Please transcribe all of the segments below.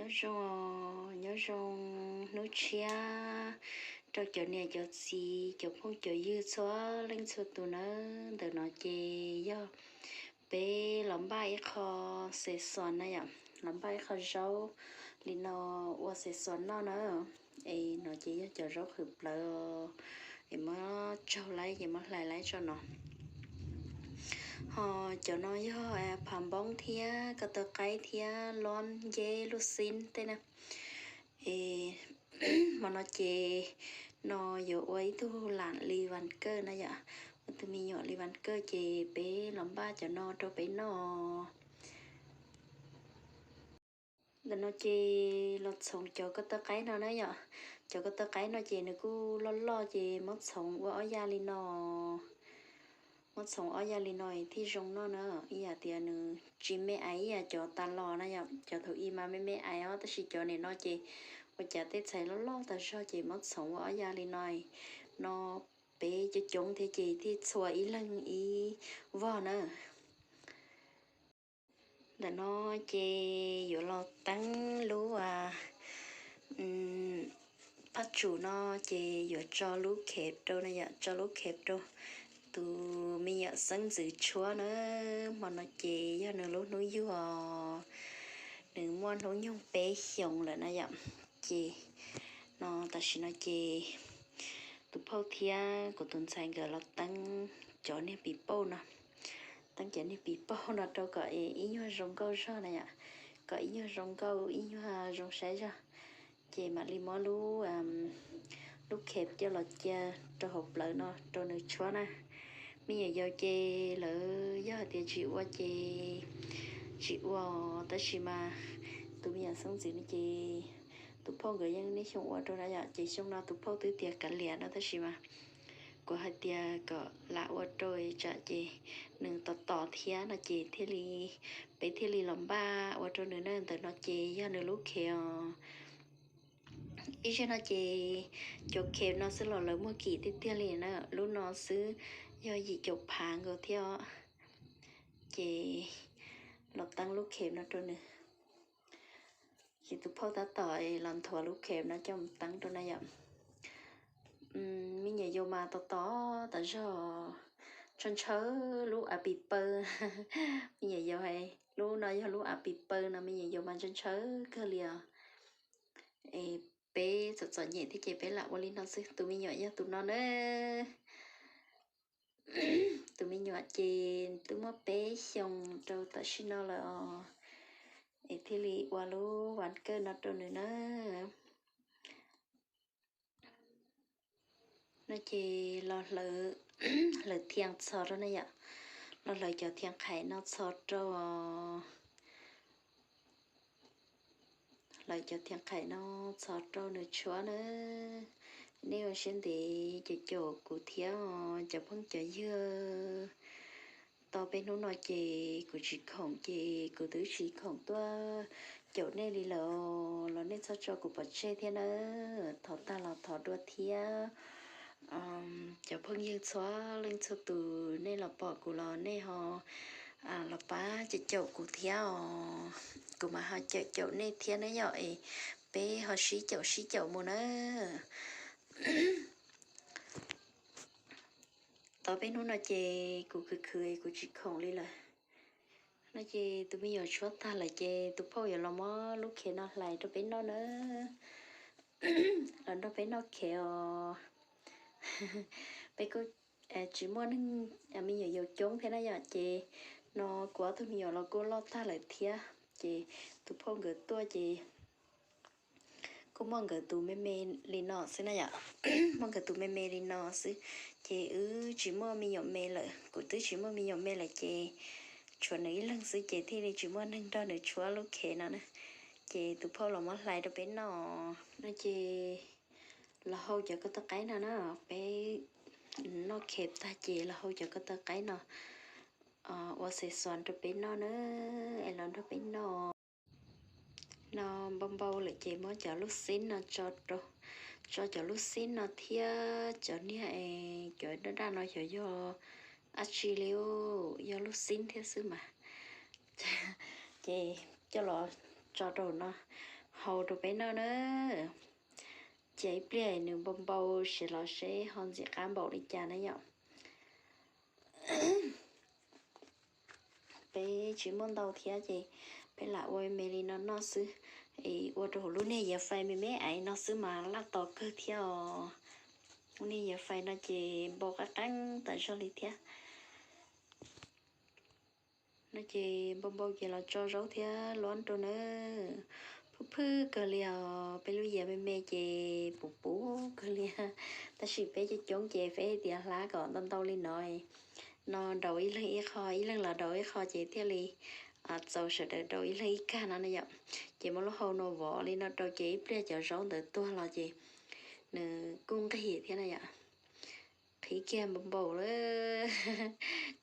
Nyob zoo, nyob zoo hnub tshiab rau cov niam cov txiv cov phooj cov ywg txhua leej txhua tus nawb. Ntawm no ces yog peb los npaj ib qho xes xos na yom, los npaj ib qho zaub li no ua xes xos noj na. Es no ces yog cov zaub qhwv plawv es muab tsaug laib ces muab hlais laib tso no. Ho cov no yog phav npoob thiab ko taw qaib thiab lob nceb lub xib tej na. Es hmo no ces no yuav ua ib tug lam li vas kawj na yom, ua tus me nyuam li vas kawj ces peb los npaj cov no rau peb noj. Ntawm no ces los txhoov cov ko taw qaib no na yom. Cov ko taw qaib no ces nws kuj loj loj ces muab txhoov ua ob yam li no. Muab txhoov ob yam li no thiaj zoo noj na. Ib yam tias nws tsis me ais ib yam cov tas los na yom, cov thaum ub mas me me ais os, tab sis cov nim no ces ua cas tej txhais loj loj tas zog ces muab txhoov ua ob yam li no. No peb coob coob thiab ces thiaj txhua ib leeg ib vog na. Ntawm no ces yuav los teeb lub phaj tsum no ces yuav tso lub khev rau na yom, tso lub khev rau tus me nyuam xeeb ntxwv tshuab na. Hmo no ces yog nws lub hnub yug, nws muaj hnub nyoog peb xyoos lawm na yom. Ces no tam sim no ces tus phauj thiab kuv tus ntxhais nkawd los teeb cov niag pis pauj no. Teeb cov niag pis pauj no rau kom ib nyuag zoo nkauj zog na yom, kom ib nyuag zoo nkauj ib nyuag zoo saib zog. Ces mam li muab lub, lub khev coj los cia rau hauv plawv no rau nws tshuab na. Me nyuam yaus ces lawv yog hais tias tsis ua ces tsis ua, tab sis mas tus me nyuam xeeb ntxwv no ces tus phauj nkawd yeej niaj xyoo ua rau na yom, ces xyoo no tus phauj twb tias kav liam no tab sis mas kuv hais tias kom lam ua rau tsam ces nws tos tos thiab no ces thiaj li, peb thiaj li los npaj ua rau nws na. Ntawm no ces yog nws lub khev os. Ib zaug no ces cov khev no xwb los lawv muag kim tiag tiag li na, lub no xwb yog yim caum phav nkaus thiab os. Ces los teeb lub khev no rau nws. Ces tus phauj tab tom los nthuav lub khev no coj mus teeb rau na yom. Me nyuam yaus mas tos tos tas zog, ntshaw ntshaw lub a pis pawg. Me nyuam yaus hais lub no yog lub a pis pawg no, me nyuam yaus mas ntshaw ntshaw kawg li os. Es peb txom txom nyem thiab ces peb lam ua li no xwb. Tus me nyuam yog tus no na. Tus me nyuam ces twb muaj peb xyoos rau tam sim no lawm os, es thiaj li ua lub vas kawj no rau nws na. No ces los hlawv, hlawv thiaj txhos rau na yom, los hlawv cov thiaj qhaim no txhos rau. Hlawv cov thiaj qhaim no txhos rau nws tshuab na. Nej ua siab ntev caum caum kuv thiab os cov phooj cov ywg. Tau peb hnub no ces kuv tsis khoom ces kuv twb tsis khoom tuaj caum nej li lawm los nej txhob tso kuv pov tseg thiab nawb. Thov tag los thov dua thiab. Cov phooj ywg txhua leej txhua tus nej los pom kuv los nej ho los pab caum caum kuv thiab os. Kuv mas ho caum caum nej thiab na yom es peb ho sib caum sib caum mus na. Tau peb hnub no ces kuv khwv khwv kuv tsis khoom li lawm. No ces tus me nyuam tshuab tag lawm ces tus phauj yuav los muab lub khev no hlais rau peb noj na. Los nrog peb noj khev os. Peb kuj tsis muaj neeg, me nyuam yaus coob thiab na yom ces no kuv ob tug me nyuam los kuj loj tag lawm thiab ces tus phauj nkawd tuaj ces kuj muaj nkawd tus me me li no xwb na yom. Muaj nkawd tus me me li no xwb ces wb tsis muaj me nyuam me lawm, kuv twb tsis muaj me nyuam me lawm ces tshuav nws ib leeg xwb ces thiaj li tsis muaj neeg nrog nws tshuab lub khev no na. Ces tus phauj los muab hlais rau peb noj no ces los hau cov ko taw qaib no na, peb noj khev tag ces los hau cov ko taw qaib no ua xes xos rau peb noj na, es los nrog peb noj. No npau npau lawm ces muab cov lub xib no tso rau, tso cov lub xib no thiab cov niag es cov daj daj no xyov yog dab tsi li, yog lub xib thiab xwb mas. Ces coj los tso rau no, hau rau peb noj na. Cia ib pliag nws npau npau siav los seb ho ntxim qab npaum li cas na yom. Peb tsis muaj ntau thiab ces peb lam ua me li no noj xwb, es ua rau hauv lub niag yiav fais me me ais no xwb mas laj tos kawg thiab os. Lub niag yiav fais no ces npau qab qeeb tas zog li thiab. No ces npau npau ces los tso zaub thiab luab rau na. Phwj phwj kawg li os, peb lub yias me me ces puv puv kawg li. Tab sis peb coob coob ces peb hais tias hlab kom ntau ntau li no, no daus ib leeg ib qho, ib leeg los daus ib qho ces thiaj li txaus sawv daws daus ib leeg ib kag no na yom. Ces muab lub hau no vov li no rau ces ib pliag cov zaub ntawd tuag los ces nws kuj nqig thiab na yom. Qhib kiag npau npaum lawm,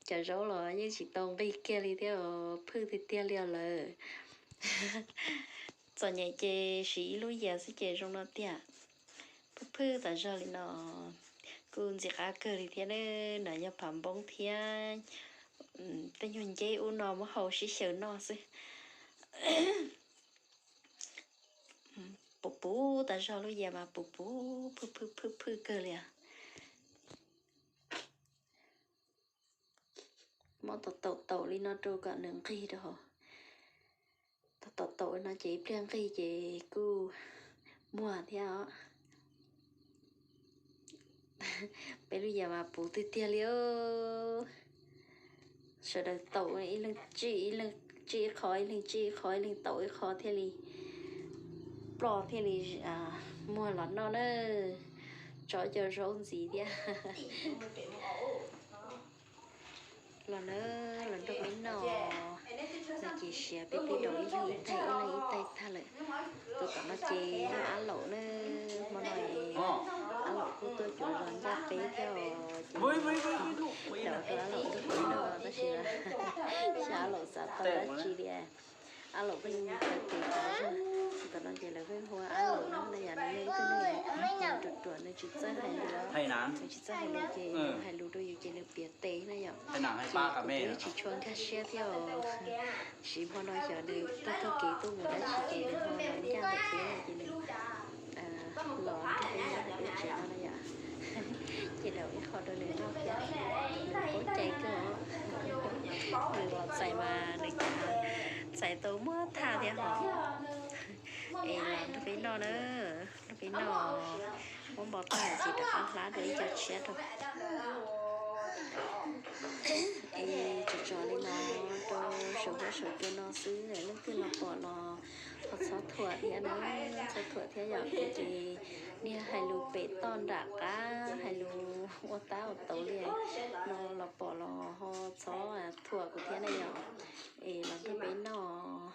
cov zaub los yeej tsis tau nqig kiag li thiab os, phwj tiag tiag li os lawm. Txom nyem ces siv ib lub yias xwb ces zoo no tiag. Phwj phwj tas zog li no, kuj ntxim qab kawg li thiab na. No yog phav npoob thiab tej nyuag nceb ub no muab hau sib xyaw noj xwb. Puv puv tas zog, lub yias mas puv puv phwj phwj phwj phwj kawg li os. Muab taum taum taum li no rau kom nws nqig rau hauv. Taum taum taum no ces ib pliag nqig ces kuj muag thiab os. Peb lub yias mas puv tiag tiag li os. Sawv daws taum ib leeg tsij, ib leeg tsij ib qho, ib leeg tsij ib qho, ib leeg taum ib qho thiaj li ploj thiaj li muag los noj na. Tso cov zaub ntxiv thiab. Los na, los nrog peb noj. No ces siav peb twb daus ib leeg ib taig, ib leeg ib taig tag lawm. Tus tom no ces yog Ab Laum na. Hmo no Ab Laum kuj tuaj cuav zos ncaj peb thiab os, ces daus rau Ab Laum nrog peb noj tab sis xyov Ab Laum xav tau dab tsi li. Ab Laum pheej mus taw tes tas zog. Tus tom no ces lawv pheej hu ua Ab Laum na, yog nws yog ib tug neeg ruam ruam, nws tsis txawj hais lus, nws tsis txawj hais lus ces nws hais lus rau yus ces nws piav tes na yom. Ces kuv twb tsis tshua nkag siab thiab os. Tab sis hmo no xyov nws tag tag kev tuaj mus dab tsi ces nws ho los ncaj ntawm peb no ces nws los nrog peb nyob hauv lub tsev no na yom. Ces daus ib qho rau nws noj thiab, nws paub cai kawg. Nws los txais mas nws cas txais tau muaj thaj thiab hos. Es los nrog peb noj na, nrog peb noj. Muab npau tag ces rov qab hlab dua ib co tshiab rau. Es tso tso li no rau saum huab saum cua no xwb, leej twg los pom los ho txhob thuam thiab na, txhob thuam thiab yom. Kuv ces niag hais lus pem toj nram qab, hais lus ua tab ua tauv li no los pom los ho txhob thuam kuv thiab na yom. Es los nrog peb noj.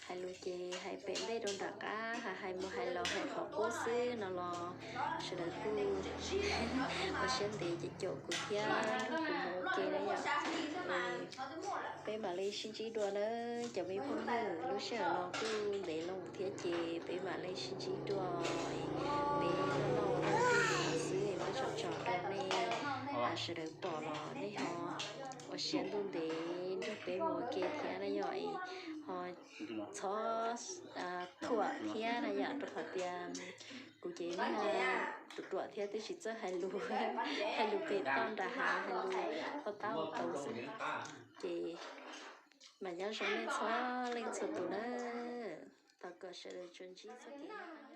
Hais lus ces hais pem ntej rau nram qab, hais mus hais los hais qhov qub xwb no los sawv daws kuj ua siab ntev ces caum kuv thiab nrog kuv mus ua ke na yom. Peb mam li sib ntsib dua nawb cov me phooj ywg, lub sij hawm no kuj ntev loo thiab ces peb mam li sib ntsib dua. Peb noj noj ua luaj xwb, muab tso tso rau nej sawv daws pom los nej ho ua siab ntuj ntev nrog peb mus ua ke thiab na yom. Ho txhob thuam thiab na yom, rau qhov tias kuv ces niag ruam ruam thiab twb tsis txawj hais lus, hais lus pem toj nram hav, hais lus ua tab ua tauv xwb. Ces mas nyob zoo nej txhua leej txhua tus na, thov kom sawv daws tsuas ntsib txoj kev